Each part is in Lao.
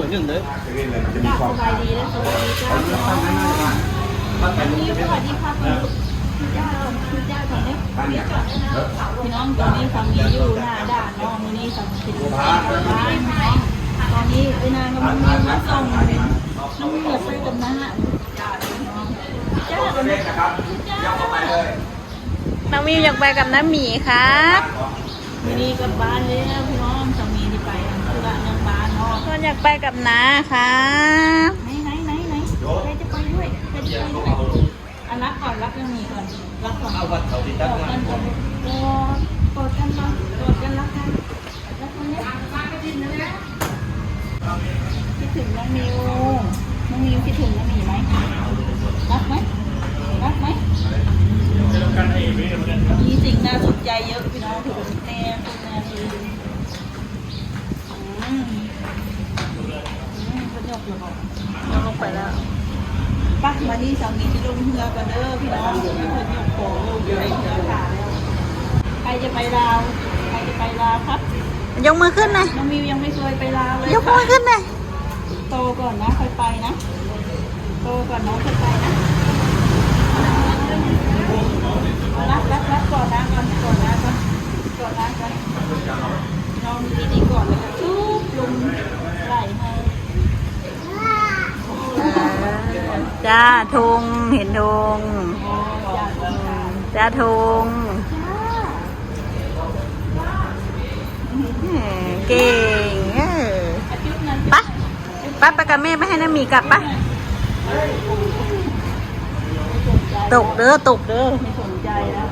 ສະບາຍດີ ແລະ ສະຫວັດດີເຈົ້າ ພີ່ນ້ອງ. ສະຫວັດດີຄ່ະ ເຈົ້າ ເຈົ້າກ່ອນເດີ ພີ່ນ້ອງ. ຕອນນີ້ສາມີຢູ່ໜ້າດ່ານເນາະ ມື້ນີ້ສາມີເປັນແຂກບ້ານເນາະ. ຕອນນີ້ເອື້ອຍນາງກຳລັງມາສົ່ງ ນ້ອງມີຢາກໄປກັບນ້າ ເຈົ້າ ນ້ອງມີຢາກໄປກັບນ້າໝີຄັບ. ມື້ນີ້ກັບບ້ານແລ້ວພີ່ນ້ອງ ສາມີຊິໄປທຸລະນອກບ້ານເນາະ. ເພິ່ນຢາກໄປກັບນ້າຄັບ. ໄໜ ໄໜ ໄໜ ໃຜຈະໄປດ້ວຍ ໃຜຈະໄປດ້ວຍ? ອັນ ລັກກ່ອນ ລັກນ້າໝີກ່ອນ ລັກກ່ອນ ກອດກັນກ່ອນ ກອດ ກອດກັນ ລັກ ກອດກັນ ລັກກັນ. ຄິດເຖິງນ້ອງມິວ ນ້ອງມິວຄິດເຖິງນ້າໝີໄໝ? ຮັກໄໝ? ຮັກໄໝ? ມີສິ່ງໜ້າສົນໃຈເຍອະພີ່ນ້ອງ ເພິ່ນແນມ ເພິ່ນແນມ ອືມ ອືມ ເພິ່ນຍົກແລ້ວບໍ່? ຍົກລົງໄປແລ້ວ. ປະ ບາດນີ້ສາມີຊິລົງເຮືອກ່ອນເດີພີ່ນ້ອງ ເພິ່ນຍົກຂອງລົງໄປເຮືອຖ້າແລ້ວ. ໃຜຈະໄປລາວ? ໃຜຈະໄປລາວຄັບ? ຍົກມືຂຶ້ນໜ່ອຍ. ນ້ອງມິວຍັງໄມ່ເຄີຍໄປລາວເລີຍ. ຍົກມືຂຶ້ນໜ່ອຍ. ໂຕກ່ອນນະ ຄ່ອຍໄປນະ ໂຕກ່ອນນະ ຄ່ອຍໄປນະ. ລັກ ລັກ ລັກ ກອດນາກ່ອນ ກອດນາກ່ອນ ກອດນາກ່ອນ. ນ້ອງຢູ່ດີໆ ກອດແລ້ວກໍຈູບລົງໄຫຼໃຫ້. ເອີ ຈ້າ ທຸງ ເຫັນທຸງ ໂອ້ ຈ້າ ທຸງ ຈ້າ ທຸງ ຈ້າ ເອີ ເກັ່ງ ເອີ ໄປ ໄປ ໄປກັບແມ່ ໄປໃຫ້ນ້າໝີກັບ ໄປ. ຕົກເດີ ຕົກເດີ ບໍ່ສົນໃຈແລ້ວ.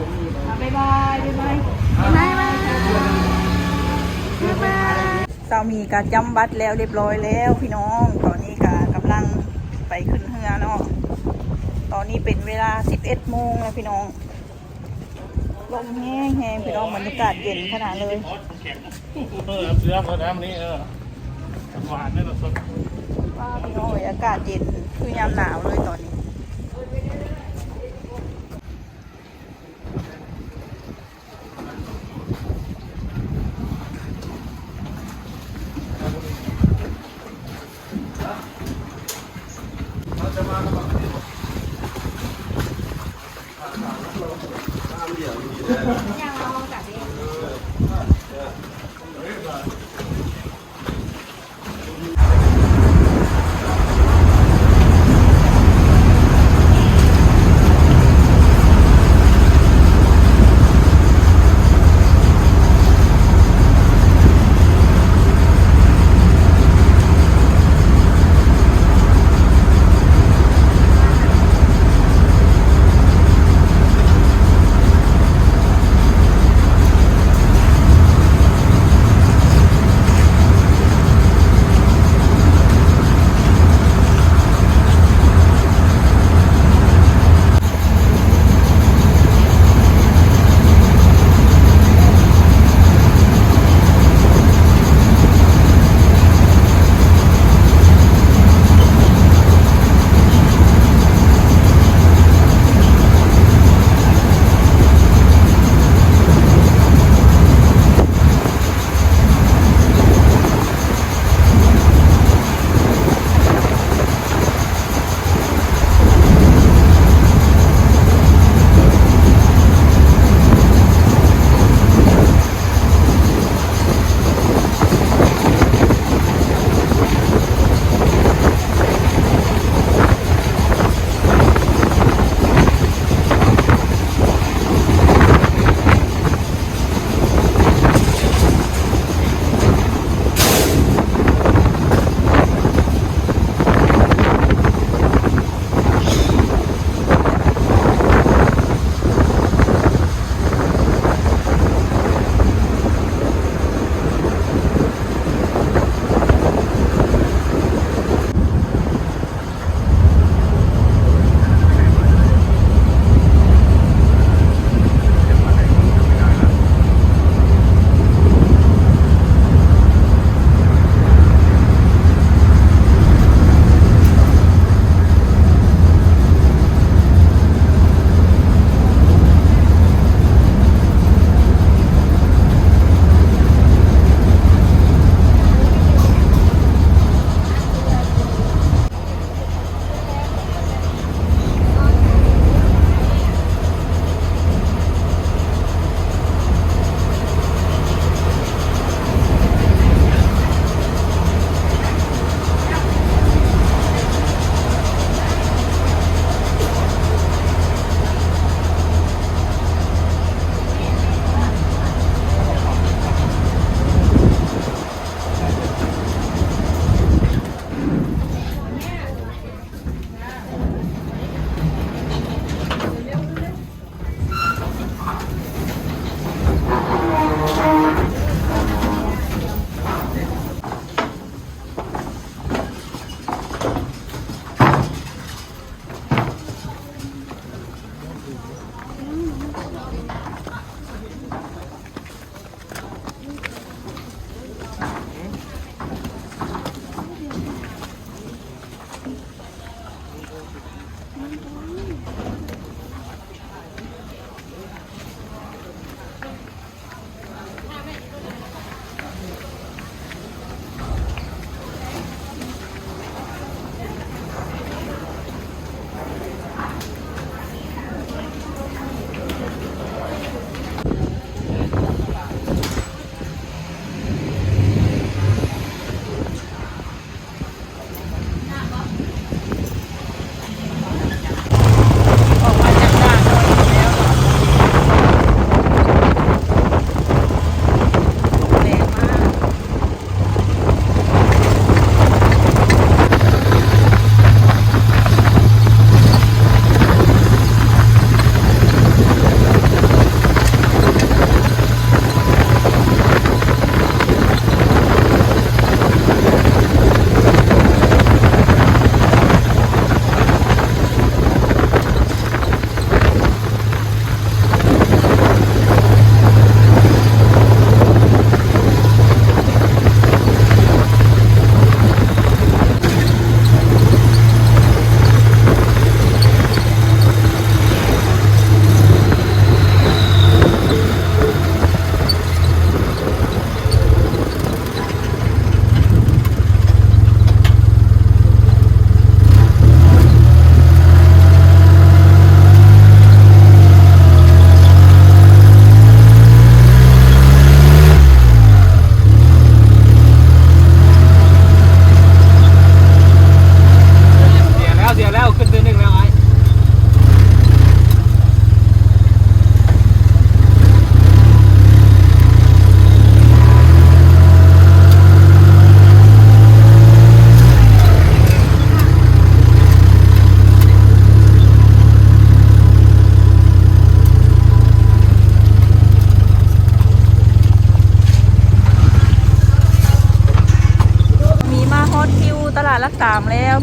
ບາຍບາຍ ບາຍບາຍ ບາຍບາຍ ບາຍບາຍ. ສາມີກໍຈຳບັດແລ້ວ ຮຽບຮ້ອຍແລ້ວພີ່ນ້ອງ. ຕອນນີ້ກໍກຳລັງໄປຂຶ້ນເຮືອເນາະ. ຕອນນີ້ເປັນເວລາສິບເອັດໂມງແລ້ວພີ່ນ້ອງ. ລົມແຮງໆ ພີ່ນ້ອງ ບັນຍາກາດເຢັນຂະໜາດເລີຍ. ເອີ ເສືອເພິ່ນນຳນີ້ ເອີ ຫວານເດ້ ສົດ. ວ້າ ພີ່ນ້ອງເອີຍ ອາກາດເຢັນຄືຍາມໜາວເລີຍຕອນນີ້.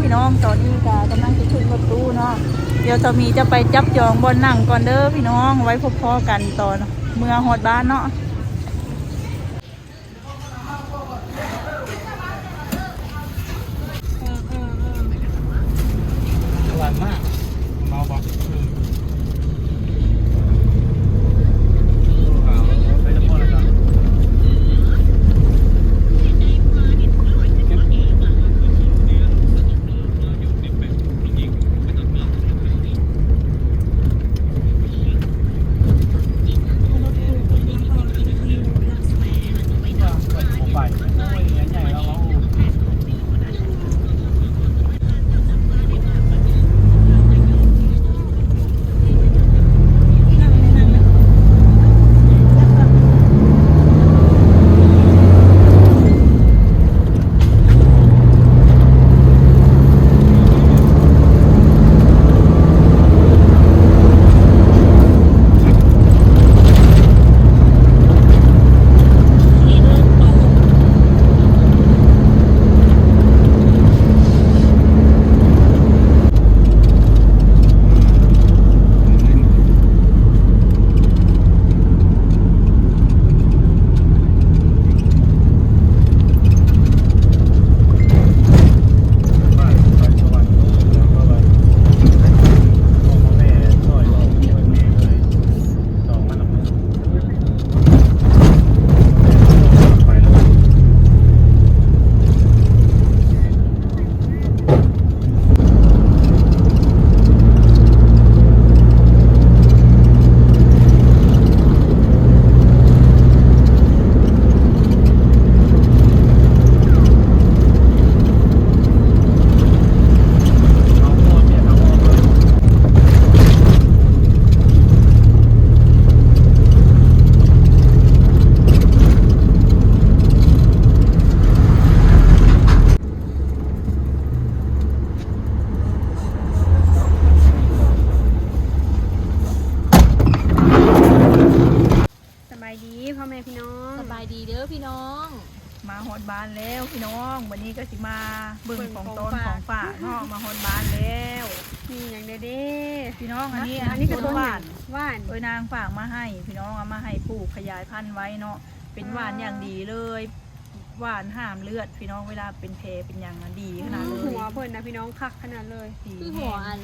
ພີ່ນ້ອງ ຕອນນີ້ກໍກຳລັງຈະຂຶ້ນລົດຕູ້ເນາະ. ດຽວສາມີຈະໄປຈັບຈອງບ່ອນນັ່ງກ່ອນເດີພີ່ນ້ອງ ໄວ້ພົບພໍ້ກັນຕອນເມື່ອຮອດບ້ານເນາະ. ສະບາຍດີພໍ່ແມ່ພີ່ນ້ອງ ສະບາຍດີເດີພີ່ນ້ອງ. ມາຮອດບ້ານແລ້ວພີ່ນ້ອງ ວັນນີ້ກໍຊິມາເບິ່ງຂອງຕ້ອນຂອງຝາກເນາະ ມາຮອດບ້ານແລ້ວ. ມີຫຍັງແດ່ເດ້ພີ່ນ້ອງ? ອັນນີ້ ອັນນີ້ກໍຕົ້ນຫວານ ຫວານ ເອີຍນາງຝາກມາໃຫ້ພີ່ນ້ອງ ເອົາມາໃຫ້ປູກຂະຫຍາຍພັນໄວ້ເນາະ ເປັນຫວານຢ່າງດີເລີຍ. ຫວານຫ້າມເລືອດພີ່ນ້ອງ ເວລາເປັນແຜເປັນຫຍັງນະ ດີຂະໜາດເລີຍ. ຫົວເພິ່ນນະພີ່ນ້ອງ ຄັກຂະໜາດເລີຍ ຄືຫົວອັນ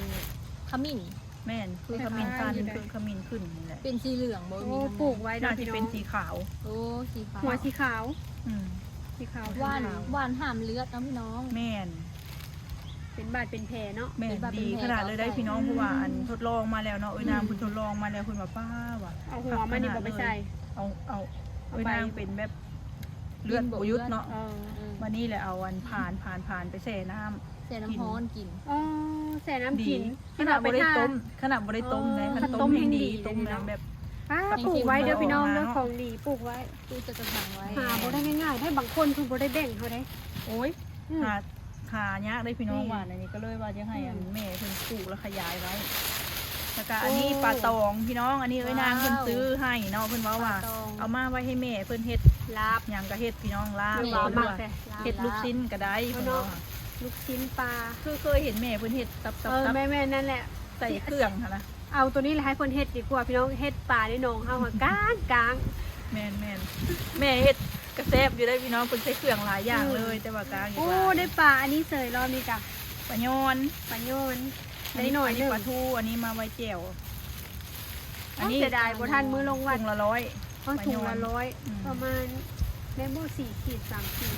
ຂະມິ້ນ. ແມ່ນ ຄືຂະມິ້ນຊັນ ຄືຂະມິ້ນຂຶ້ນນີ້ແຫຼະ. ເປັນສີເຫຼືອງບໍ່? ໂອ້ ມີ ປູກໄວ້ເດີ ໜ້າຈະເປັນສີຂາວ. ໂອ້ ສີຂາວ ຫົວສີຂາວ. ອືມ ສີຂາວ ຫວານ ຫວານຫ້າມເລືອດເນາະພີ່ນ້ອງ. ແມ່ນ ເປັນບາດເປັນແຜເນາະ. ແມ່ນ ເປັນບາດເປັນແຜ ດີຂະໜາດເລີຍໄດ໋ພີ່ນ້ອງ ເພາະວ່າອັນທົດລອງມາແລ້ວເນາະ ເອີຍນາງເພິ່ນທົດລອງມາແລ້ວ ເພິ່ນວ່າ ປ້າ ວ່າ ເອົາຫົວມັນນີ້ບໍ່ໄປໃສ່ ເອົາ ເອົາ ເອີຍນາງເປັນແບບເລືອດບໍ່ຢຸດເນາະ. ເອີ ບາດນີ້ແຫຼະເອົາອັນຜານ ຜານ ຜານໄປແຊ່ນ້ຳ ແຊ່ນ້ຳຮ້ອນກິນ. ອໍ ແຊ່ນ້ຳກິນ ຂະໜາດບໍ່ໄດ້ຕົ້ມ ຂະໜາດບໍ່ໄດ້ຕົ້ມເດ້ ຄັນຕົ້ມແຮງດີ ຕົ້ມແຮງແບບ ປ້າ ປູກໄວ້ເດີພີ່ນ້ອງເດີ ຂອງດີ ປູກໄວ້ ປູກໃສ່ກະຖາງໄວ້ ຫາບໍ່ໄດ້ງ່າຍໆເດ້ ບາງຄົນເພິ່ນບໍ່ໄດ້ແບ່ງເຮົາເດ້. ໂອ້ຍ ຫາ ຫາຍາກເດ້ພີ່ນ້ອງ ຫວານອັນນີ້ ກໍເລີຍວ່າຈະໃຫ້ອັນແມ່ເພິ່ນປູກແລ້ວຂະຫຍາຍໄວ້. ແລ້ວກະອັນນີ້ປາຕອງພີ່ນ້ອງ ອັນນີ້ເອີຍນາງເພິ່ນຊື້ໃຫ້ເນາະ ເພິ່ນເວົ້າວ່າເອົາມາໄວ້ໃຫ້ແມ່ເພິ່ນເຮັດລາບ ຫຍັງກະເຮັດພີ່ນ້ອງ ລາບ ເຮັດລູກຊິ້ນກະໄດ້ເພິ່ນວ່າ ລູກຊິ້ນປາ ຄືເຄີຍເຫັນແມ່ເພິ່ນເຮັດ ຕັບໆ ແມ່ນໆ ນັ້ນແຫຼະ ໃສ່ເຄື່ອງຫັ້ນນະ. ເອົາໂຕນີ້ແຫຼະໃຫ້ເພິ່ນເຮັດດີກວ່າພີ່ນ້ອງ ເຮັດປາໃນໜອງເຮົາຫັ້ນກາງໆ. ແມ່ນໆ ແມ່ເຮັດກະແຊບຢູ່ເດ້ພີ່ນ້ອງ ເພິ່ນໃສ່ເຄື່ອງຫຼາຍຢ່າງເລີຍ ແຕ່ວ່າກາງ. ໂອ້ ໄດ້ປາອັນນີ້ເສີຍລອບນີ້ກະ ປາຍອນ ປາຍອນ ໄດ້ໜ້ອຍໜຶ່ງ. ອັນນີ້ປາທູ ອັນນີ້ມາໄວ້ແຈ່ວ. ອັນນີ້ເສຍດາຍບໍ່ທັນມື້ລົງວັດ ຖົງລະຮ້ອຍ ເອົາຖົງລະຮ້ອຍ ປະມານແມ່ນບໍ່ ສີ່ຂີດ ສາມຂີດ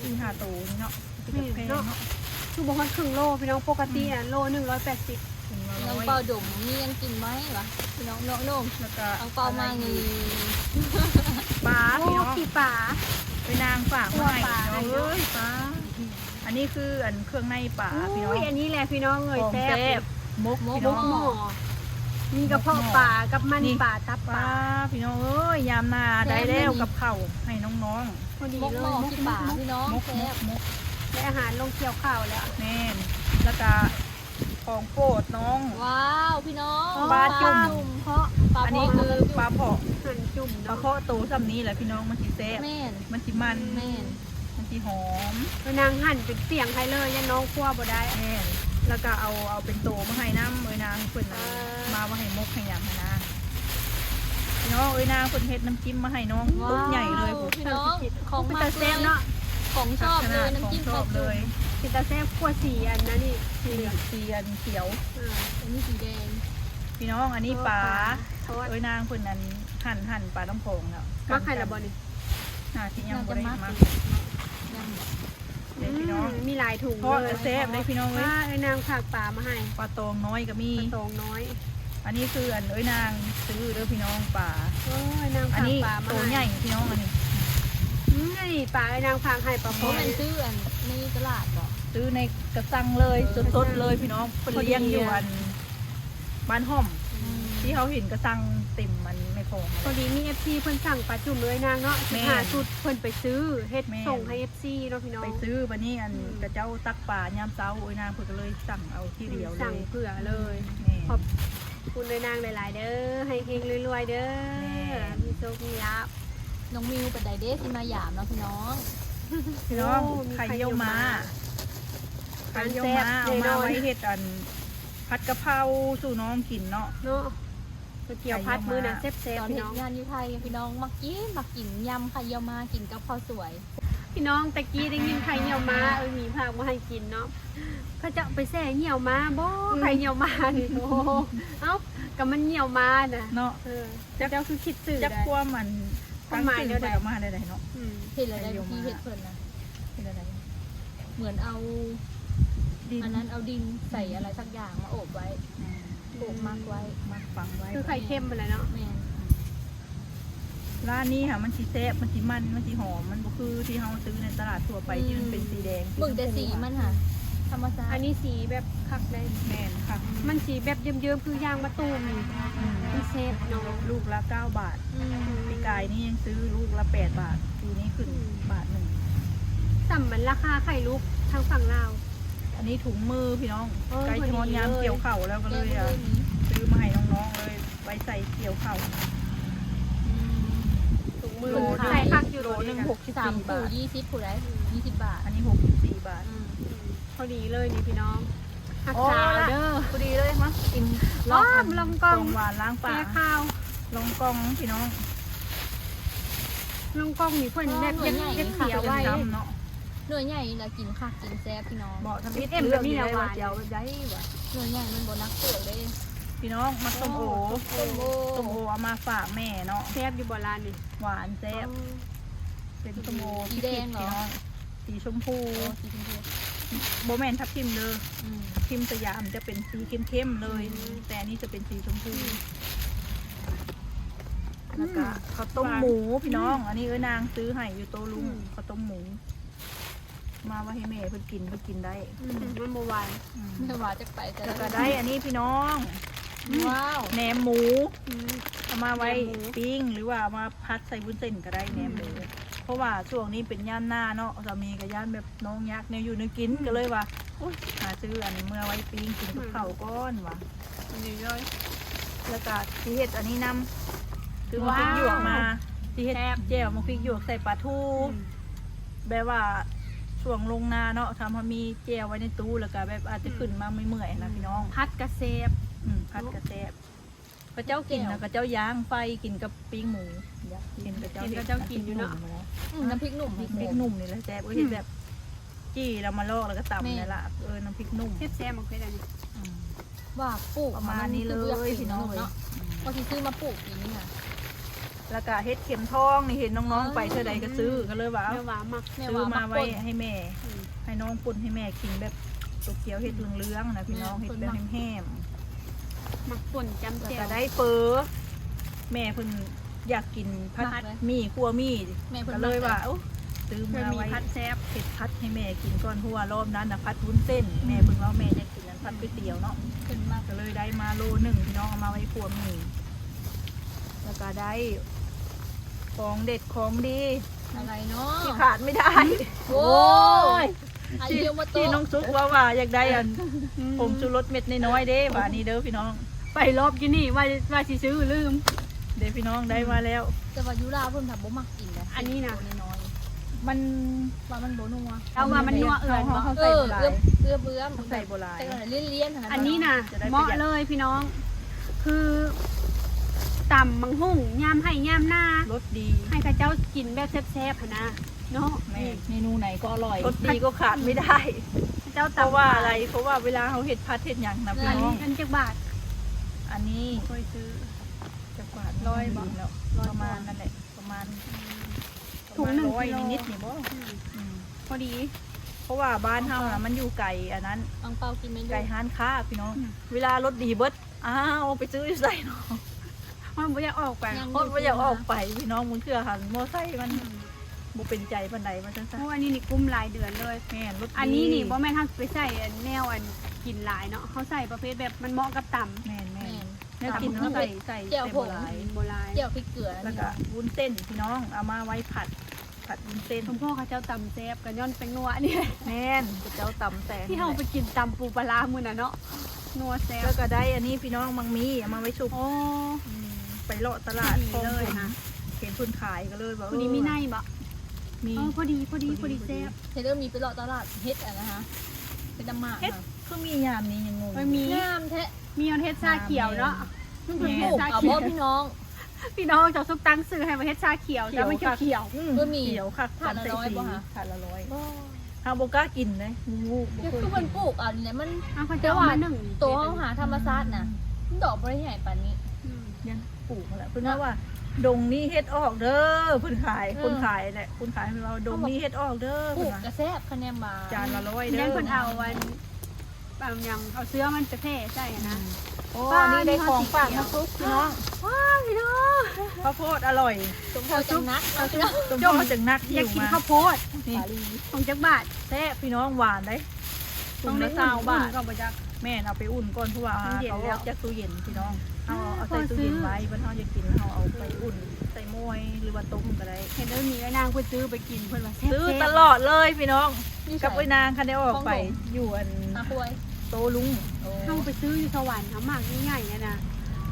ສີ່ຫ້າໂຕນີ້ເນາະ. ແມ່ນເນາະ ຄືບໍ່ຮອດເຄິ່ງໂລພີ່ນ້ອງ ປົກກະຕິອັນໂລໜຶ່ງຮ້ອຍແປດສິບ. ນ້ອງເປົ້າດົມນີ້ຍັງກິນໄວ້ຫວາ ພີ່ນ້ອງເນາະ. ແລ້ວກໍນ້ອງເປົ້າມານີ້ ປາ ໂອ້ ພີ່ນ້ອງ ຂີ້ປາ ໄປນາງຝາກມາໃຫ້ພີ່ນ້ອງເອີຍ ປາ. ອັນນີ້ຄືອັນເຄື່ອງໃນປາພີ່ນ້ອງ. ໂອ້ຍ ອັນນີ້ແຫຼະພີ່ນ້ອງເອີຍ ແຊບ ໝົກ ໝົກໝໍ້ ມີກະເພາະປາກັບມັນປາ ຕັບປາ ພີ່ນ້ອງເອີຍ. ຍາມໜ້າໄດ້ແລ້ວກັບເຂົ້າໃຫ້ນ້ອງໆ ພໍດີເລີຍ ໝົກໝໍ້ຂີ້ປາພີ່ນ້ອງ ແຊບ ແລະອາຫານລົງກ່ຽວເຂົ້າແລ້ວ. ແມ່ນ ແລ້ວກະຂອງໂປດນ້ອງ ວ້າວ ພີ່ນ້ອງ ປາຈຸ່ມ ປາຈຸ່ມເພາະ ອັນນີ້ຄືປາເພາະ ປາເພາະໂຕຊ່ຳນີ້ແຫຼະພີ່ນ້ອງ ມັນຊິແຊບ ມັນຊິມັນ. ແມ່ນ ຊິຫອມ ເອີຍນາງ ຫັ່ນເປັນປ່ຽງໃຫ້ເລີຍ ຢ້ານນ້ອງຄົວບໍ່ໄດ້. ແມ່ນ ແລ້ວກໍເອົາ ເອົາເປັນໂຕມາໃຫ້ນຳ ເອີຍນາງເພິ່ນນະ ເອີ ມາວ່າໃຫ້ໝົກໃຫ້ຫຍັງຫັ້ນນະ. ພີ່ນ້ອງເອີຍ ນາງເພິ່ນເຮັດນ້ຳຈິ້ມມາໃຫ້ນ້ອງ ວ້າວ ຕຸກໃຫຍ່ເລີຍພຸ້ນ. ພີ່ນ້ອງ ຂອງມັກເລີຍ ຂອງຊອບເລີຍ ນ້ຳຈິ້ມຂອງຊອບເລີຍ ເປັນຕາແຊບກວ່າສີອັນນັ້ນນີ້ ສີເຫຼືອງ ສີອັນຂຽວ ອ່າ ອັນນີ້ສີແດງ. ພີ່ນ້ອງ ອັນນີ້ປາ ເອີຍນາງເພິ່ນນັ້ນ ຫັ່ນ ຫັ່ນປານ້ຳຂອງແລ້ວ ມັກໃຫ້ລະບໍ່ນີ້? ໜ້າຊິຍັງບໍ່ໄດ້ມັກ ຍັງບໍ່ ເດ້ພີ່ນ້ອງ ອືມ ມີຫຼາຍຖົງເລີຍ ແຊບເດ້ພີ່ນ້ອງເອີຍ. ເອີຍນາງຝາກປາມາໃຫ້ ປາຕອງນ້ອຍກໍມີ ປາຕອງນ້ອຍ. ອັນນີ້ຄືອັນເອີຍນາງຊື້ເດີພີ່ນ້ອງ ປາ ເອີຍນາງຝາກປາມາໃຫ້ ໂຕໃຫຍ່ພີ່ນ້ອງ ອັນນີ້ ອືມ ອັນນີ້ປາເອີຍນາງຝາກໃຫ້ ປາ ແມ່ນ ຊື້ອັນໃນຕະຫຼາດບໍ່? ຊື້ໃນກະຊັງເລີຍ ເອີ ສົດໆເລີຍພີ່ນ້ອງ ເພິ່ນລ້ຽງຢູ່ອັນ ບ້ານຫ້ອມ ອືມ ທີ່ເຮົາເຫັນກະຊັງເຕັມອັນແມ່ຂອງ ພໍດີມີເອັຟຊີເພິ່ນສັ່ງປາຈຸ່ມເອີຍນາງເນາະ ແມ່ນ ສິບຫ້າຊຸດ ເພິ່ນໄປຊື້ເຮັດ ແມ່ນ ສົ່ງໃຫ້ເອັຟຊີເນາະພີ່ນ້ອງ ໄປຊື້. ບັດນີ້ອັນ ອືມ ຂະເຈົ້າຕັກປາຍາມເຊົ້າ ເອີຍນາງເພິ່ນກໍເລີຍສັ່ງເອົາທີດຽວເລີຍ ສັ່ງເພື່ອເລີຍ. ອືມ ແມ່ນ ຂອບຄຸນເອີຍນາງຫຼາຍໆເດີ ໃຫ້ເຮັງໆລວຍໆເດີ ແມ່ນ ມີໂຊກມີລາບ. ນ້ອງມິວປານໃດເດ້ ຊິມາຢາມເນາະພີ່ນ້ອງ. ພີ່ນ້ອງ ໂອ້ ໄຂ່ຢ້ຽວມ້າ ໄຂ່ຢ້ຽວມ້າ ເອົາມາໄວ້ເຮັດອັນ ຜັດກະເພົາສູ່ນ້ອງກິນເນາະ ເນາະ ໄຂ່ຢ້ຽວມ້າ ເຮັດກິນ ຕອນເຮັດງານຢູ່ໄທ ພີ່ນ້ອງມັກກິນ ມັກກິນ ຍຳໄຂ່ຢ້ຽວມ້າ ກິນກັບເຂົ້າສວຍ. ພີ່ນ້ອງ ແຕ່ກີ້ໄດ້ຍິນໄຂ່ຍ່ຽວມ້າ ເອີຍມີພາກມາໃຫ້ກິນເນາະ ເຂົາເຈົ້າໄປແຊ່ຍ່ຽວມ້າບໍ່ ອືມ ໄຂ່ຍ່ຽວມ້ານີ້ ໂອ້ ເອົ້າ ກໍມັນຍ່ຽວມ້ານະເນາະ ເອີ ເຈົ້າຄືຄິດຊື່ ຈັກຄວາມອັນ ຄວາມໝາຍແນວໃດ ຕັ້ງຊື່ເພິ່ນອອກມາແນວໃດເນາະ. ອືມ ເຫັນແລ້ວໃດ ທີ່ເຮັດເພິ່ນນະ ເຮັດແນວໃດ ເໝືອນເອົາດິນ ອັນນັ້ນເອົາດິນໃສ່ ອືມ ອະໄລສັກຢ່າງມາໂອບໄວ້ ອືມ ໂອບໝັກໄວ້ ໝັກຝັງໄວ້ ຄືໄຂ່ເຄັມຫັ້ນແຫຼະເນາະ. ແມ່ນ ອືມ ຮ້ານນີ້ຫາ ມັນຊິແຊບ ມັນຊິມັນ ມັນຊິຫອມ ມັນບໍ່ຄືທີ່ເຮົາຊື້ໃນຕະຫຼາດທົ່ວໄປ ອືມ ທີ່ມັນເປັນສີແດງ ເບິ່ງແຕ່ສີມັນຫາ ທຳມະຊາດ ອັນນີ້ສີແບບຄັກໄດ໋. ແມ່ນ ຄັກ ມັນສີແບບເຍິ້ມໆ ຄືຢ່າງມາຕູມນີ້ ອືມ ມັນແຊບເນາະ. ລູກລະເກົ້າບາດ ອືມ ປີກາຍນີ້ຍັງຊື້ລູກລະແປດບາດ ປີນີ້ຂຶ້ນ ອືມ ບາດໜຶ່ງ ສ່ຳມັນລາຄາໄຂ່ລູກທາງຝັ່ງລາວ. ອັນນີ້ຖົງມືພີ່ນ້ອງ ເອີ ໃກ້ຊິຮອດຍາມກ່ຽວເຂົ້າແລ້ວ ກໍເລີຍ ແກະມື້ນີ້ ຊື້ມາໃຫ້ນ້ອງໆເລີຍ ໄວ້ໃສ່ກ່ຽວເຂົ້າ. ອືມ ຖົງມື ໂລໜຶ່ງ ໃສ່ຄັກຢູ່ ໂລໜຶ່ງຫົກສິບສີ່ບາດ ສາມປູ່ຍີ່ສິບຜູ້ໃດ ຍີ່ສິບບາດ ອັນນີ້ຫົກສິບສີ່ບາດ. ອືມ ພໍດີເລີຍນີ້ພີ່ນ້ອງ ຮັກສາເດີ ພໍດີເລີຍ ມາກິນລອງ ລອງກອງ ຂອງຫວານລ້າງປາກ ແກ້ຄາວ ລອງກອງພີ່ນ້ອງ ລອງກອງນີ້ເພິ່ນແບບ ເອີ ເຮັດ ເຮັດເສຍໄວ້ເນາະ. ໜ່ວຍໃຫຍ່ລະກິນຄັກກິນແຊບພີ່ນ້ອງ ເບາະທຳອິດ ເອັມ ເລືອກຢູ່ໄດ້ວ່າຊິເອົາແບບໃດຫວາ. ໜ່ວຍໃຫຍ່ມັນບໍ່ໜັກເປືອກເດ້ພີ່ນ້ອງ. ໝາກສົ້ມໂອ ໂອ້ ສົ້ມໂອ ສົ້ມໂອເອົາມາຝາກແມ່ເນາະ. ແຊບຢູ່ບໍ່ລະນີ້? ຫວານແຊບ ອໍ ເປັນສົ້ມໂອ ສີແດງເຫຣອ? ສີຊົມພູ ອໍ ສີຊົມພູ ບໍ່ແມ່ນທັບທິມເດີ. ອືມ ທັບທິມສະຫຍາມຈະເປັນສີເຂັ້ມໆເລີຍ ອືມ ແຕ່ອັນນີ້ຈະເປັນສີຊົມພູ. ອືມ ແລ້ວກະ ອືມ ເຂົ້າຕົ້ມໝູພີ່ນ້ອງ ອືມ ອັນນີ້ເອີຍນາງຊື້ໃຫ້ຢູ່ໂຕລຸງ ອືມ ເຂົ້າຕົ້ມໝູ ມາໄວ້ໃຫ້ແມ່ເພິ່ນກິນ ເພິ່ນກິນໄດ້. ອືມ ມັນບໍ່ຫວານ ອືມ ແມ່ວ່າຈັກໄປແຕ່ ແລ້ວກໍໄດ້ອັນນີ້ພີ່ນ້ອງ ອືມ ວ້າວ ແໜມໝູ ອືມ ເອົາມາໄວ້ ແໜມໝູ ປີ້ງ ຫຼືວ່າເອົາມາຜັດໃສ່ວຸ້ນເສັ້ນກໍໄດ້ ອືມ ແໜມໝູ. ເພາະວ່າຊ່ວງນີ້ເປັນຍາມໜ້າເນາະ ສາມີກໍຢ້ານແບບນ້ອງຢາກແນວຢູ່ແນວກິນ ອືມ ກໍເລີຍວ່າ ໂອ້ຍ ຫາຊື້ອັນເມືອໄວ້ປີ້ງກິນກັບເຂົ້າກ່ອນວ່າ ອືມ ນີ້ເລີຍ. ແລ້ວກໍຊິເຮັດອັນນີ້ນຳ ຊື້ໝາກພິກຫຍວກມາ ຊິເຮັດແຈ່ວໝາກພິກຫຍວກໃສ່ປາທູ ອືມ ແບບວ່າຊ່ວງລົງນາເນາະ ຖ້າເຮົາມີແຈ່ວໄວ້ໃນຕູ້ ແລ້ວກໍແບບອາດຈະຂຶ້ນມາເມື່ອຍໆນະ ອືມ ພີ່ນ້ອງ ຜັດກະແຊບ ອືມ ຜັດກະແຊບ. ເຂົາເຈົ້າກິນນະ ເຂົາເຈົ້າຍ່າງໄຟກິນກັບປີ້ງໝູ ເຫັນເຂົາເຈົ້າ ເຫັນເຂົາເຈົ້າກິນຢູ່ເນາະ. ອືມ ນ້ຳພິກໜຸ່ມ ນ້ຳພິກໜຸ່ມນີ້ແຫຼະແຊບ ເອີຍ ອືມ ເຮັດແບບ ຈີ່ແລ້ວມາລອກ ແລ້ວກໍຕຳ ແມ່ນ ນີ້ລະ ເອີ ນ້ຳພິກໜຸ່ມ ເຮັດແຊບໝາກເຜັດອັນນີ້ ອືມ ວ່າປູກ ປະມານນີ້ເລີຍພີ່ນ້ອງເອີຍ. ອືມ ວ່າຊິຊື້ມາປູກປີນີ້ນະ ແລ້ວກະເຫັດເຂັມທອງນີ້ ເຫັນນ້ອງໆ ເອີ ໄປເທື່ອໃດກໍຊື້ ກໍເລີຍວ່າ ແມ່ວ່າມັກ ຊື້ມາໄວ້ໃຫ້ແມ່ ອືມ ໃຫ້ນ້ອງປົ່ນໃຫ້ແມ່ກິນ ແບບໂຕກຽວເຫັດເຫຼືອງໆນະພີ່ນ້ອງ ແມ່ນ ເຫັດແບບແຫ້ມໆ ມັກປົ່ນຈ້ຳແຈ່ວ ແລ້ວກໍໄດ້ເຝີ ແມ່ເພິ່ນຢາກກິນຜັດໝີ່ ຂົ້ວໝີ່ ກໍເລີຍວ່າ ໂອ້ ຊື້ມາໄວ້ ເຮັດຜັດໃຫ້ແມ່ກິນກ່ອນ ເພາະວ່າລອບນັ້ນນະ ຜັດວຸ້ນເສັ້ນ ອືມ ແມ່ເພິ່ນເວົ້າແມ່ຢາກ ກິນອັນຜັດກ໋ວຍຕຽວເນາະ ຂຶ້ນມາກໍເລີຍໄດ້ມາໂລໜຶ່ງພີ່ນ້ອງ ເອົາມາໄວ້ຄົວໝູ ແລ້ວກໍໄດ້ຂອງເດັດຂອງດີ ອະໄລເນາະ ທີ່ຂາດໄມ່ໄດ້ ໂອ້ຍ ທີ່ນ້ອງສຸກເວົ້າວ່າຢາກໄດ້ອັນ ອືມ ຜົງຊູລົດເມັດນ້ອຍໆເດ້ ວ່ານີ້ເດີພີ່ນ້ອງ ໄປລອບກີ້ນີ້ວ່າ ວ່າຊິຊື້ລືມເດ້ພີ່ນ້ອງ ໄດ້ມາແລ້ວ ແຕ່ວ່າຢູ່ລາວເພິ່ນພັດບໍ່ມັກກິນເດ້ ອັນນີ້ນະ ໂຕນ້ອຍ ມັນ ວ່າມັນບໍ່ນົວ. ເຮົາວ່າມັນນົວເອື້ອນບໍ່? ເອີ ເອື້ອມໆ ເອື້ອມໆ ໃສ່ບໍ່ຫຼາຍ ແຕ່ວ່າລ້ຽນໆ ຫັ້ນນະ. ອັນນີ້ນະ ເໝາະເລີຍພີ່ນ້ອງ ຄືຕຳບັກຫຸ່ງຍາມໄຮ່ຍາມນາ ລົດດີ ໃຫ້ເຂົາເຈົ້າກິນແບບແຊບໆ ຫັ້ນນະເນາະ. ແມ່ນ ເມນູໄຫນກໍອະລ່ອຍ ລົດດີກໍຂາດໄມ່ໄດ້ ເຂົາເຈົ້າຕຳ. ເພາະວ່າອະໄລ? ເພາະວ່າເວລາເຮົາເຮັດຜັດເຮັດຫຍັງນະ ເອີ ພີ່ນ້ອງ. ອັນນີ້ເປັນຈັກບາດ? ອັນນີ້ ຂ້ອຍຊື້ຈັກບາດ ຮ້ອຍບໍ່? ປະມານນັ້ນແຫຼະ ປະມານ ອືມ ຖົງໜຶ່ງກິໂລ ນິດໆ ນີ້ບໍ່? ອືມ ອືມ ພໍດີ ເພາະວ່າບ້ານເຮົານະ ມັນຢູ່ໄກອັນນັ້ນ ອັງເປົາກິນແມ່ນ ໄກຮ້ານຄ້າພີ່ນ້ອງ. ອືມ ເວລາລົດດີເບິດ ອ້າວ ໄປຊື້ຢູ່ໃສເນາະ? ເຮົາບໍ່ຢາກອອກໄປ ເຮົາບໍ່ຢາກອອກໄປພີ່ນ້ອງ. ບາງເທື່ອຫັ້ນມໍໄຊມັນ ອືມ ບໍ່ເປັນໃຈປານໃດວ່າຊັ້ນຊະ. ໂອ້ ອັນນີ້ນີ້ກຸ້ມຫຼາຍເດືອນເລີຍ. ແມ່ນ ລົດດີ. ອັນນີ້ນີ້ບໍ່ແມ່ນເຮົາຊິໄປໃສ່ອັນແນວອັນກິນຫຼາຍເນາະ ເຮົາໃສ່ປະເພດແບບມັນເໝາະກັບຕຳ. ແມ່ນໆ ແມ່ນ. ແນວກິນເຮົາໃສ່ ໃສ່ແຈ່ວຜົງ ບໍ່ຫຼາຍ ແຈ່ວພິກເກືອ ແລ້ວກະວຸ້ນເສັ້ນພີ່ນ້ອງ ເອົາມາໄວ້ຜັດ ຜັດວຸ້ນເສັ້ນ. ສົມພໍເຂົາເຈົ້າຕຳແຊບ ກະຍ້ອນແປ້ງນົວນີ້. ແມ່ນ ເຂົາເຈົ້າຕຳແຊບ ທີ່ເຮົາໄປກິນຕຳປູປາລາມື້ນັ້ນເນາະ ນົວແຊບ. ແລ້ວກະໄດ້ອັນນີ້ພີ່ນ້ອງ ໝາກມີ້ ເອົາມາໄວ້ຊຸບ. ໂອ້ ອືມ ໄປເລາະຕະຫຼາດ ພໍດີເລີຍນະ ເຫັນເພິ່ນຂາຍກະເລີຍວ່າ ພໍດີມີໃນບໍ່? ມີ ເອີ ພໍດີ ພໍດີ ພໍດີແຊບ. ເຫັນເອີມີໄປເລາະຕະຫຼາດ ເຫັດອັນນັ້ນຫະ ເຫັດນ້ຳໝາກ ເຫັດຄືມີຍາມນີ້ ຍັງງົງ ມັນມີງາມແທ້. ມີຮອດເຫັດຊາຂຽວເນາະ. ມັນເປັນປູກເອົາບໍ່ພີ່ນ້ອງ? ພີ່ນ້ອງ ເຈົ້າສຸກຕັ້ງຊື່ໃຫ້ວ່າເຫັດຊາຂຽວ ແຕ່ມັນຂຽວໆ. ອືມ ເອີ ມີຂຽວຄັກ ພັນລະຮ້ອຍບໍ່ຫະ? ພັນລະຮ້ອຍ. ເຮົາບໍ່ກ້າກິນເດ້ ງູ ບໍ່ເຄີຍກິນ. ຄືມັນປູກເອົານີ້ແຫຼະ ມັນ ເອົາເຂົາເຈົ້າມາໜຶ້ງ ໂຕເຮົາຫາທຳມະຊາດນະ ອືມ ມັນດອກບໍ່ໄດ້ໃຫຍ່ປານນີ້. ອືມ ຍັງປູກຫັ້ນແຫຼະ ເພິ່ນວ່າ ດົງນີ້ເຫັດອອກເດີ ເພິ່ນຂາຍ ເອີ ຄົນຂາຍແຫຼະ ຄົນຂາຍເພິ່ນວ່າ ດົງນີ້ເຫັດອອກເດີ ປູກກະແຊບ ຄະແນນວ່າ ຈານລະຮ້ອຍເດີ. ເພິ່ນເອົາອັນ ເອົາຫຍັງ ເອົາເຊື້ອມັນໄປແຜ່ໃສ່ຫັ້ນນະ. ອືມ ໂອ້ ອັນນີ້ໄດ້ຂອງຝາກມາສຸກພີ່ນ້ອງ. ວ້າວ ພີ່ນ້ອງ ເຂົ້າໂພດອະລ່ອຍ. ສົມພໍຈັ່ງໜັກເນາະ ສົມພໍຈັ່ງໜັກ ຢາກກິນເຂົ້າໂພດ. ນີ້ຂອງຈັກບາດ? ແຊບພີ່ນ້ອງ ຫວານເດ້ ຖົງລະຊາວບາດ. ແມ່ນ ເອົາໄປອຸ່ນກ່ອນ ເພາະວ່າເຮົາເອົາອອກຈາກຕູ້ເຢັນພີ່ນ້ອງ ເຮົາເອົາໃສ່ຕູ້ເຢັນໄວ້ ບັດເຮົາຢາກກິນ ເຮົາເອົາໄປອຸ່ນ ໃສ່ໝ້ວຍ ຫຼືວ່າຕົ້ມກະໄດ້. ເຫັນເອີມີເອື້ອຍນາງເພິ່ນຊື້ໄປກິນ ເພິ່ນວ່າແຊບ ຊື້ຕະຫຼອດເລີຍພີ່ນ້ອງ. ກັບເອື້ອຍນາງຄັນໄດ້ອອກໄປ ຢູ່ອັນ ໂຕລຸງ. ເຮົາໄປຊື້ຢູ່ສະຫວັນ ເອົາໝາກໃຫຍ່ໆ ຫັ້ນນະ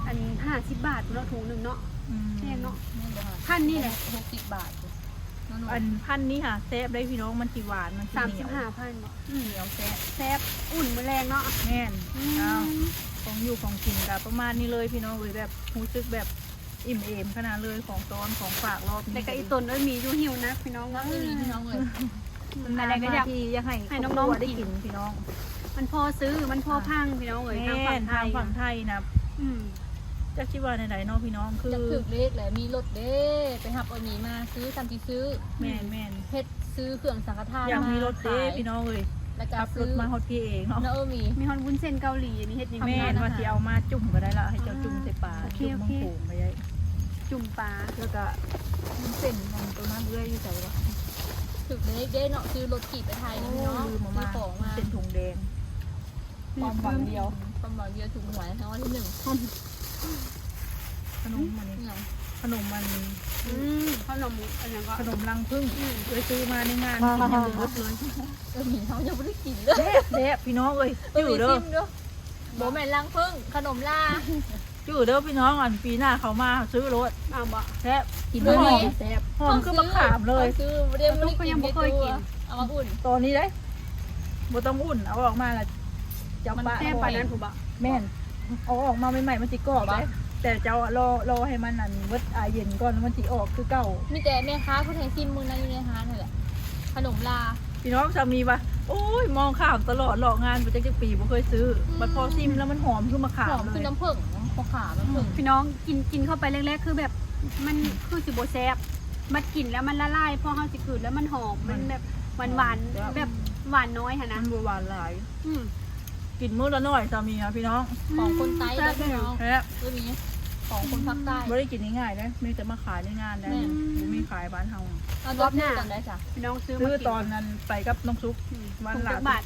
ອັນຫ້າສິບບາດເນາະ ຖົງໜຶ່ງເນາະ. ອືມ ແພງເນາະ ພັນນີ້ແຫຼະ ຫົກສິບບາດ. ອັນພັນນີ້ຫາແຊບໄດ໋ພີ່ນ້ອງ ມັນຊິຫວານ ມັນຊິໜຽວ. ສາມສິບຫ້າພັນບໍ່? ອືມ ໜຽວແຊບ ແຊບ ອຸ່ນມື້ແລງເນາະ. ແມ່ນ. ອືມ ອ້າວ ຂອງຢູ່ຂອງກິນກະປະມານນີ້ເລີຍພີ່ນ້ອງເອີຍ ແບບຮູ້ສຶກແບບ ອີ່ມເອມຂະໜາດເລີຍ ຂອງຕ້ອນຂອງຝາກລອບນີ້. ແຕ່ກະອີ່ຕົນເອີຍມີຢູ່ຫິວໜັກພີ່ນ້ອງເອີຍ. ນານໆມາທີຢາກໃຫ້ ໃຫ້ນ້ອງໆໄດ້ກິນພີ່ນ້ອງ. ມັນພໍຊື້ ມັນພໍພັງພີ່ນ້ອງເອີຍ. ແມ່ນ ທາງຝັ່ງໄທນະ. ອືມ ຈັກຊິວ່າແນວໃດເນາະພີ່ນ້ອງ ຄືຢາກຖືກເລກແຫຼະ ມີລົດເດ້ ໄປຮັບເອົາມີມາ ຊື້ສ່ຳຊິຊື້. ແມ່ນໆ ເຮັດ ຊື້ເຄື່ອງສັງຄະທານ ຢາກມີລົດເດ້ພີ່ນ້ອງເອີຍ. ແລ້ວກະຂັບລົດມາຮອດພີ້ເອງເນາະ. ເອີ ມີ ມີຮອດວຸ້ນເສັ້ນເກົາຫຼີ ອັນນີ້ເຮັດຫຍັງ? ແມ່ນ ວ່າຊິເອົາມາຈຸ່ມກະໄດ້ລະ ໃຫ້ເຈົ້າຈຸ່ມໃສ່ປາ ຈຸ່ມມັງໂຂງໄປໄດ້ ຈຸ່ມປາ. ແລ້ວກະວຸ້ນເສັ້ນອັນໂຕນັ້ນເອື້ອຍຢູ່ໃສວະ? ຖືກເດ້ເນາະ ຊື້ລົດຂີ່ໄປໄທນຳເນາະ. ລືມເອົາມາ ຊື້ຂອງມາ ເສັ້ນຖົງແດງ. ຄວາມຫວັງດຽວ ຄວາມຫວັງດຽວຖືກຫວຍລາງວັນທີໜຶ່ງ. ຂະໜົມອັນນີ້ ຫຍັງ? ຂະໜົມອັນ ອືມ ຂະໜົມອັນຫຍັງກໍ ຂະໜົມລັງຜຶ້ງ. ອືມ ເອີຍ ຊື້ມາໃນງານກິນຍັງບໍ່ໝົດເລີຍ. ເອີ ມີເຮົາຍັງບໍ່ໄດ້ກິນເລີຍ. ແຊບໆ ພີ່ນ້ອງເອີຍ. ຈື່ເດີ ບໍ່ແມ່ນລັງຜຶ້ງ ຂະໜົມລາ. ຈື່ເດີພີ່ນ້ອງ ອັນປີໜ້າເຂົາມາຊື້ໂລດ. ເອົາບໍ່? ແຊບ ກິນແລ້ວຫອມ ຫອມຄືບັກຂາມເລີຍ. ເຮົາຊື້ ເຮົາຊື້ບໍ່ໄດ້ ເຮົາຍັງບໍ່ເຄີຍກິນ. ເອົາມາອຸ່ນຕອນນີ້ເດ້ ບໍ່ຕ້ອງອຸ່ນ ເອົາອອກມາລະເຈົ້າປະ. ແຊບປານນັ້ນພຸ້ນບໍ? ແມ່ນ ເອົາອອກມາໃໝ່ໆ ມັນຊິກອບເດ້ ແຕ່ເຈົ້າລໍ ລໍໃຫ້ມັນອັນເບິດອາເຢັນກ່ອນ ມັນຊິອອກຄືເກົ່າ. ມີແຕ່ແມ່ຄ້າເພິ່ນໃຫ້ຊີມມື້ນັ້ນຢູ່ໃນຮ້ານຫັ້ນແຫຼະ ຂະໜົມລາ. ພີ່ນ້ອງສາມີວ່າ ໂອ້ຍ ມອງຂ້າມຕະຫຼອດ ເລາະງານໄປຈັກ ຈັກປີບໍ່ເຄີຍຊື້. ອືມ ບັດພໍຊີມແລ້ວມັນຫອມຄືໝາກຂາມເລີຍ ຫອມຄືນ້ຳເຜິ້ງ ໝາກຂາມ ອືມ ນ້ຳເຜິ້ງ. ພີ່ນ້ອງກິນ ກິນເຂົ້າໄປແລກໆ ຄືແບບ ມັນຄືຊິບໍ່ແຊບ ບັດກິນແລ້ວມັນລະລາຍ ພໍເຮົາຊິກືນແລ້ວມັນຫອມ ມັນແບບຫວານໆ ແບບຫວານນ້ອຍຫັ້ນນະ ມັນບໍ່ຫວານຫຼາຍ. ອືມ ກິນມື້ລະໜ້ອຍສາມີນະພີ່ນ້ອງ. ຂອງຄົນໃຕ້ເດີພີ່ນ້ອງ ແຊບ ເອີ ມີຂອງຄົນພາກໃຕ້ ບໍ່ໄດ້ກິນງ່າຍໆເດ້ ມີແຕ່ມາຂາຍໃນງານເດ້. ແມ່ນ ບໍ່ມີຂາຍບ້ານເຮົາ. ເອົາ ລອບໜ້າ ພີ່ນ້ອງຊື້ ຊື້ຕອນນັ້ນໄປກັບນ້ອງສຸກ ອືມ ວັນລະ ຈັກບາດ?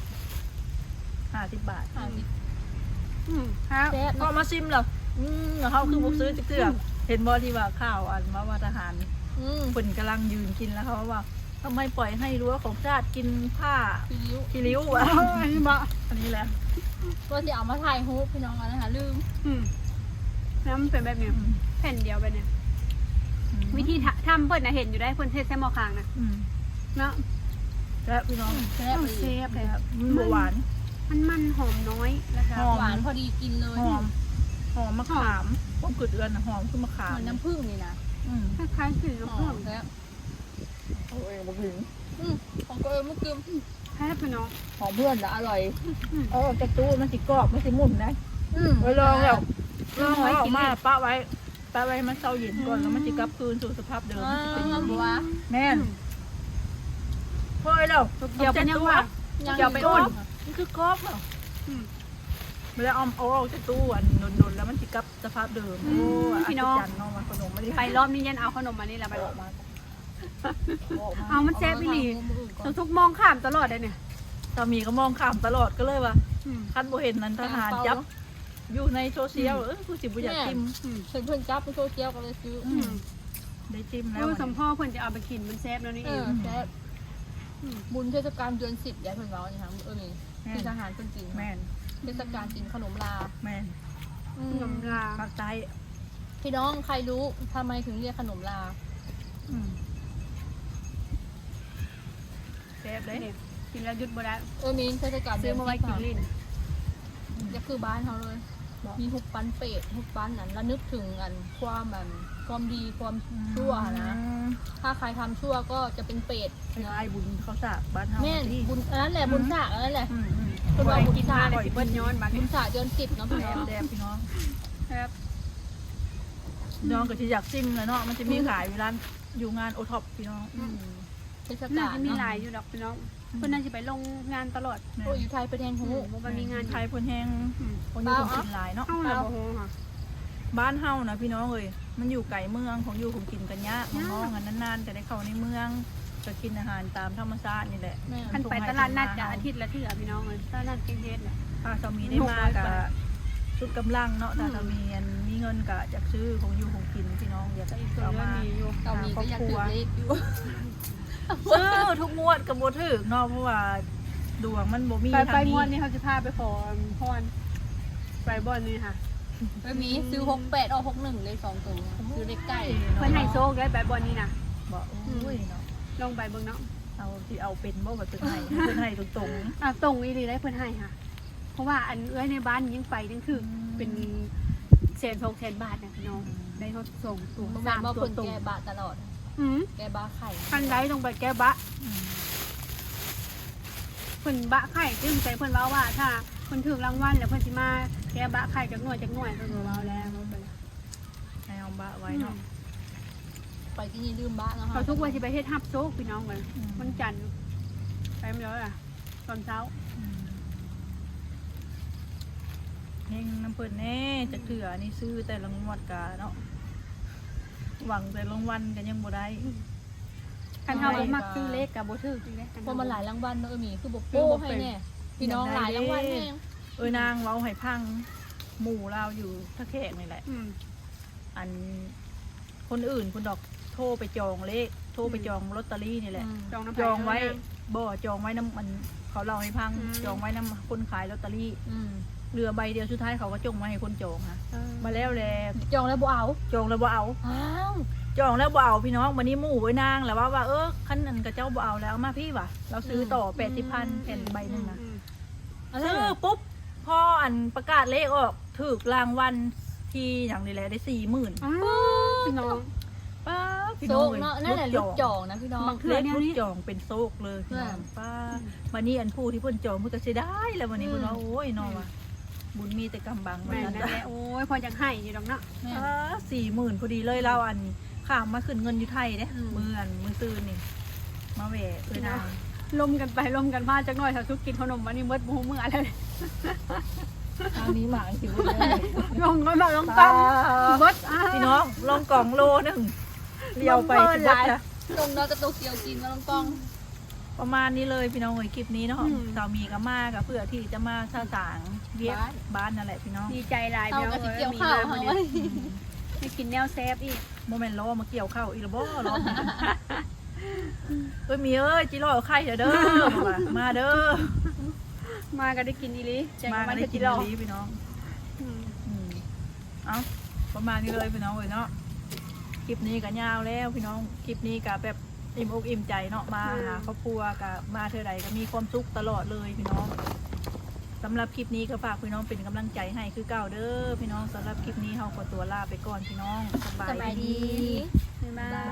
ຫ້າສິບບາດ. ຫ້າສິບ ອືມ ແຊບ ພໍມາຊີມແລ້ວ ອືມ ເຮົາຄືບໍ່ຊື້ຈັກເທື່ອ. ອືມ ເຫັນບໍ່ທີ່ວ່າຂ່າວອັນມາວ່າທະຫານ ອືມ ເພິ່ນກຳລັງຢືນກິນ ແລ້ວເຂົາວ່າ ທຳໄມປ່ອຍໃຫ້ຮົ້ວຂອງຊາດກິນຜ້າຂີ້ລິ້ວ ຂີ້ລິ້ວ ອັນນີ້ບໍ ອັນນີ້ແຫຼະ ວ່າຊິເອົາມາຖ່າຍຮູບພີ່ນ້ອງ ອັນນັ້ນຫາລືມ. ອືມ ແລ້ວມັນເປັນແບບນີ້ ອືມ ແຜ່ນດຽວແບບນີ້. ອືມ ວິທີທຳ ທຳເພິ່ນນະ ເຫັນຢູ່ໄດ໋ ເພິ່ນເຮັດໃສ່ໝໍ້ຄາງນະ. ອືມ ເນາະ ແຊບພີ່ນ້ອງ ແຊບ ແຊບ ແຊບ ມັນບໍ່ຫວານ ມັນມັນ ຫອມນ້ອຍ ແລ້ວກໍ ຫອມ ຫວານພໍດີກິນເລີຍ ຫອມ ຫອມມະຂາມ ຄວາມຄິດເອື້ອນນະ ຫອມຄືມະຂາມ ເໝືອນນ້ຳຜຶ້ງນີ້ນະ ອືມ ຄ້າຍໆ ກິນນ້ຳຜຶ້ງ ແຊບ ເອົາເອງບໍ່ກິນ ອືມ ຂອງຕົວເອງບໍ່ກິນ ແຊບເນາະ ຂອງເພື່ອນລະອະລ່ອຍ ອືມ ເອົາອອກຈາກຕູ້ມັນຊິກອບ ມັນຊິໝຸ່ນໄດ໋ ອືມ ໄປລອງແລ້ວ ລອງເອົາອອກມາປະໄວ້ ປະໄວ້ໃຫ້ມັນເຊົາເຢັນກ່ອນ ອືມ ແລ້ວມັນຊິກັບຄືນສູ່ສະພາບເດີມ ອ່າ ແມ່ນ ອືມ ເຮີ້ຍແລ້ວ ດຽວເປັນຫຍັງວະ ດຽວໄປອຸ່ນ ມັນຄືກອບເນາະ ອືມ ເວລາເອົາອອກຈາກຕູ້ອັນດົນໆ ແລ້ວມັນຊິກັບສະພາບເດີມ ອືມ ໂອ້ ອັດສະຈັນເນາະ ວ່າຂະໜົມອັນນີ້ ໄປລອບນີ້ຍັງເອົາຂະໜົມອັນນີ້ລະໄປ ອອກມາ ເອົາ ມັນແຊບອີ່ຫຼີ ສາວສຸກມອງຂ້າມຕະຫຼອດເດ້ນີ້ ສາມີກໍມອງຂ້າມຕະຫຼອດ ກໍເລີຍວ່າ ອືມ ຄັນບໍ່ເຫັນນັ້ນທະຫານຈັບຢູ່ໃນໂຊຊຽວ ອືມ ເອີ ຄືຊິບໍ່ຢາກກິນ ແມ່ນ ອືມ ເຫັນເພິ່ນຈັບໃນໂຊຊຽວກໍເລີຍຊື້ ອືມ ໄດ້ຈິ້ມແລ້ວ ໂອ້ ສຳພໍເພິ່ນຈະເອົາໄປກິນ ມັນແຊບແລ້ວນີ້ ເອີ ແຊບ ອືມ ບຸນເທດສະການເດືອນສິບ ຍາຍເພິ່ນເວົ້ານີ້ຫາ ເອີ ແມ່ນ ທີ່ທະຫານເພິ່ນກິນ ແມ່ນ ເທດສະການກິນຂະໜົມລາ ແມ່ນ ອືມ ຂະໜົມລາ ພາກໃຕ້ ພີ່ນ້ອງໃຄຮູ້ທຳໄມເຖິງຮຽກຂະໜົມລາ ອືມ ແຊບເດ້ ນີ້ ກິນແລ້ວຢຸດບໍ່ໄດ້ ເອີ ມີເທດສະການ ຊື້ມາໄວ້ກິນຫຼິ້ນ ອືມ ຈະຄືບ້ານເຮົາເລີຍ ບໍ່ ມີຮູບປັ້ນເປດ ຮູບປັ້ນນັ້ນ ລະນຶກເຖິງອັນ ຄວາມອັນ ຄວາມດີ ຄວາມ ອືມ ຊົ່ວຫັ້ນນະ ຖ້າໃຄທຳຊົ່ວກໍຈະເປັນເປດ ຄ້າຍໆ ບຸນເຂົ້າສາກບ້ານເຮົາ ແມ່ນ ຕິ ບຸນ ອັນນັ້ນແຫຼະ ອືມ ບຸນສາກ ອັນນັ້ນແຫຼະ ອືມໆ ເພິ່ນວ່າບຸນສາກ ເພິ່ນຍ້ອນມາ ບຸນສາກເດືອນສິບເນາະ ພີ່ນ້ອງ ແຊບໆ ພີ່ນ້ອງ ແຊບ ນ້ອງກໍຊິຢາກຊິມແລ້ວເນາະ ມັນຈະມີ ອືມ ຂາຍຢູ່ຮ້ານ ຢູ່ງານໂອທັອບ ພີ່ນ້ອງ ອືມ ເທດສະການ ໜ້າຈະມີຫຼາຍຢູ່ດອກ ພີ່ນ້ອງ ອືມ ເພິ່ນໜ້າຊິໄປລົງງານຕະຫຼອດ ໂອ້ ຢູ່ໄທເພິ່ນແຮງຮູ້ ອືມ ບໍ່ວ່າມີງານ ແມ່ນ ໄທເພິ່ນແຮງ ອືມ ຄົນຢູ່ຄົນກິນຫຼາຍເນາະ ເຮົາລະບໍ່ຮູ້ຫາ ບ້ານເຮົານະ ພີ່ນ້ອງເອີຍ ມັນຢູ່ໄກເມືອງ ຂອງຢູ່ຂອງກິນກໍຍາກ ຍາກ ນ້ອງໆ ນານໆ ຈະໄດ້ເຂົ້າໃນເມືອງ ໄປກິນອາຫານຕາມທຳມະຊາດນີ້ແຫຼະ ແມ່ນ ຄັນໄປຕະຫຼາດນັດກໍອາທິດລະເທື່ອ ພີ່ນ້ອງເອີຍ ຕະຫຼາດນັດເກດແລ້ວ ຖ້າສາມີໄດ້ມາກໍສຸດກຳລັງເນາະ ອືມ ຖ້າສາມີອັນມີເງິນກໍຢາກຊື້ຂອງຢູ່ຂອງກິນ ພີ່ນ້ອງ ຢາກເອົາມາ ສາມີກໍຢາກຖືກເລກຢູ່ ຊື້ທຸກງວດກໍບໍ່ຖືກເນາະ ເພາະວ່າດວງມັນບໍ່ມີ ໄປ ໄປງວດນີ້ເຮົາຊິພາໄປຂໍພອນ ໄປບ່ອນນີ້ຫາ ໄປມີ ອືມ ຊື້ຫົກແປດອອກຫົກໜຶ່ງເລີຍ ສອງໂຕ ຊື້ເລກໄກ່ ເພິ່ນໃຫ້ໂຊກໄດ້ໄປບ່ອນນີ້ນະ ບໍ່ ອືມ ໂອ້ຍເນາະ ລອງໄປເບິ່ງເນາະ ເອົາ ຊິເອົາເປັນບໍ່ ວ່າເພິ່ນໃຫ້ ເພິ່ນໃຫ້ຕົງໆ ອ່າ ຕົງອີ່ຫຼີໄດ໋ ເພິ່ນໃຫ້ຫາ ເພາະວ່າອັນເອື້ອຍໃນບ້ານຍັງໄປຍັງຖືກ ອືມ ເປັນແສນສອງແສນບາດນະ ພີ່ນ້ອງ ອືມ ໄດ້ຮອດສອງໂຕ ບໍ່ແມ່ນວ່າເພິ່ນແກ້ບະຕະຫຼອດ ອືມ ແກ້ບະໄຂ່ ຄັນໄດ້ຕ້ອງໄປແກ້ບະ ອືມ ເພິ່ນບະໄຂ່ຕື່ມໃຈ ເພິ່ນເວົ້າວ່າຖ້າເພິ່ນຖືກລາງວັນແລ້ວເພິ່ນຊິມາແກ້ບະໄຂ່ຈັກໜ່ວຍຈັກໜ່ວຍ ເພິ່ນກໍເວົ້າແລ້ວ ອືມ ໃຫ້ເຮົາບະໄວ້ເນາະ ອືມ ໄປທີ່ນີ້ລືມບະເນາະ ເຂົາທຸກວ່າຊິໄປເຮັດຮັບໂຊກ ພີ່ນ້ອງເອີຍ ອືມ ວັນຈັນ ໄປແມ່ນແລ້ວລະ ຕອນເຊົ້າ ອືມ ເຮັງນຳເພິ່ນແດ່ ອືມ ຈັກເທື່ອ ອັນນີ້ຊື້ແຕ່ລະງວດກະເນາະ ຫວັງແຕ່ລາງວັນກໍຍັງບໍ່ໄດ້ ອືມ ຄັນເຮົາບໍ່ມັກຊື້ເລກກໍບໍ່ຖືກອີກເດ້ ເພາະມັນຫຼາຍລາງວັນເນາະ ເອີ ມີຄືບໍ່ໂປ້ໃຫ້ແດ່ ພີ່ນ້ອງ ຫຼາຍລາງວັນແຮງ ເອີຍ ນາງເວົ້າໃຫ້ຟັງ ໝູ່ລາວຢູ່ທ່າແຂກນີ້ແຫຼະ ອືມ ອັນ ຄົນອື່ນພຸ້ນດອກ ໂທໄປຈອງເລກ ໂທໄປ ອືມ ຈອງລອດຕະຣີນີ້ແຫຼະ ອືມ ຈອງນຳ ຈອງໄວ້ ເຂົານະ ບໍ່ ຈອງໄວ້ນຳ ອັນ ເຂົາເລົ່າໃຫ້ຟັງ ອືມ ຈອງໄວ້ນຳຄົນຂາຍລອດຕະຣີ ອືມ ເຫຼືອໃບດຽວ ສຸດທ້າຍເຂົາກໍຈົ່ງມາໃຫ້ຄົນຈອງຫາ ເອີ ມາແລ້ວແຫຼະ ຈອງແລ້ວບໍ່ເອົາ ຈອງແລ້ວບໍ່ເອົາ ອ້າວ ຈອງແລ້ວບໍ່ເອົາ ພີ່ນ້ອງ ບັດນີ້ໝູ່ເອີຍນາງລະວ່າ ວ່າ ເອີ ຄັນອັນເຂົາເຈົ້າບໍ່ເອົາແລ້ວ ເອົາມາພີ້ວ່າ ລາວຊື້ ອືມ ຕໍ່ ອືມ ແປດສິບພັນ ອືມ ແຜ່ນໃບໜຶ່ງນະ ອືມ ຊື້ປຸບ ພໍອັນປະກາດເລກອອກ ຖືກລາງວັນທີຫຍັງນີ້ແຫຼະ ໄດ້ສີ່ໝື່ນ ອ້າວ ພີ່ນ້ອງ ປ້າ ພີ່ນ້ອງເອີຍ ໂຊກເນາະ ນັ້ນແຫຼະ ຫຼຸດຈອງ ຫຼຸດຈອງນະ ພີ່ນ້ອງ ບາງເທື່ອເລກຫຼຸດຈອງເປັນໂຊກເລີຍ ພີ່ນ້ອງ ແມ່ນ ປ້າ ອືມ ບັດນີ້ອັນຜູ້ທີ່ເພິ່ນຈອງເພິ່ນກໍເສຍດາຍແລ້ວ ບັດນີ້ ອືມ ເພິ່ນວ່າ ໂອ້ຍ ເນາະ ອືມ ວ່າ ບຸນມີແຕ່ກຳບັງ ແມ່ນນັ້ນແຫຼະ ໂອ້ຍ ພໍຢາກໃຫ້ຢູ່ດອກເນາະ ແມ່ນ ອ້າ ສີ່ໝື່ນພໍດີເລີຍ ລາວອັນ ຂ້າມມາຂຶ້ນເງິນຢູ່ໄທເດ້ ອືມ ມື້ອັນ ມື້ຊືນນີ້ ມາແວ່ເອື້ອຍນາງ ລົມກັນໄປລົມກັນມາ ຈັກໜ້ອຍເຖົ້າສຸກກິນເຂົ້າໜົມ ບັດນີ້ໝົດບໍ່ຮູ້ເມື່ອແລ້ວ ທາງນີ້ໝາກຊິເບິດເລີຍ ລົງກໍມາລົງກັນ ອ່າ ເບິດ ອ່າ ພີ່ນ້ອງ ລົງກອງໂລໜຶ່ງ ລຽວໄປຊິເບິດລະ ລົງເນາະ ກະໂຕກຽວກິນມາລົງກອງ ປະມານນີ້ເລີຍພີ່ນ້ອງເອີຍ ຄລິບນີ້ເນາະ ອືມ ສາມີກໍມາກໍເພື່ອທີ່ຈະມາສະສາງວຽກບ້ານ ບ້ານນັ້ນແຫຼະພີ່ນ້ອງ ດີໃຈຫຼາຍ ເຮົາກໍຊິກ່ຽວເຂົ້າ ເຮົາໄດ້ກິນແນວແຊບອີກ ບໍ່ແມ່ນລໍ້ມາກ່ຽວເຂົ້າອີກລະບໍ່ ລໍ້ ເອີຍ ມີເອີຍ ຈິລໍໄຂ່ເດີ ມາເດີ ມາກໍໄດ້ກິນອີ່ຫຼີ ມາກໍໄດ້ກິນອີ່ຫຼີພີ່ນ້ອງ ອືມ ອືມ ເອົ້າ ປະມານນີ້ເລີຍພີ່ນ້ອງເອີຍເນາະ ຄລິບນີ້ກໍຍາວແລ້ວພີ່ນ້ອງ ຄລິບນີ້ກໍແບບ ອີ່ມອົກອີ່ມໃຈເນາະ ມາຫາຄອບຄົວ ກະມາເທື່ອໃດກະມີຄວາມສຸກຕະຫຼອດເລີຍພີ່ນ້ອງ. ສຳລັບຄລິບນີ້ກະຝາກພີ່ນ້ອງເປັນກຳລັງໃຈໃຫ້ຄືເກົ່າເດີພີ່ນ້ອງ. ສຳລັບຄລິບນີ້ເຮົາຂໍຕົວລາໄປກ່ອນພີ່ນ້ອງ. ສະບາຍດີ. ສະບາຍດີ. ບາຍບາຍ.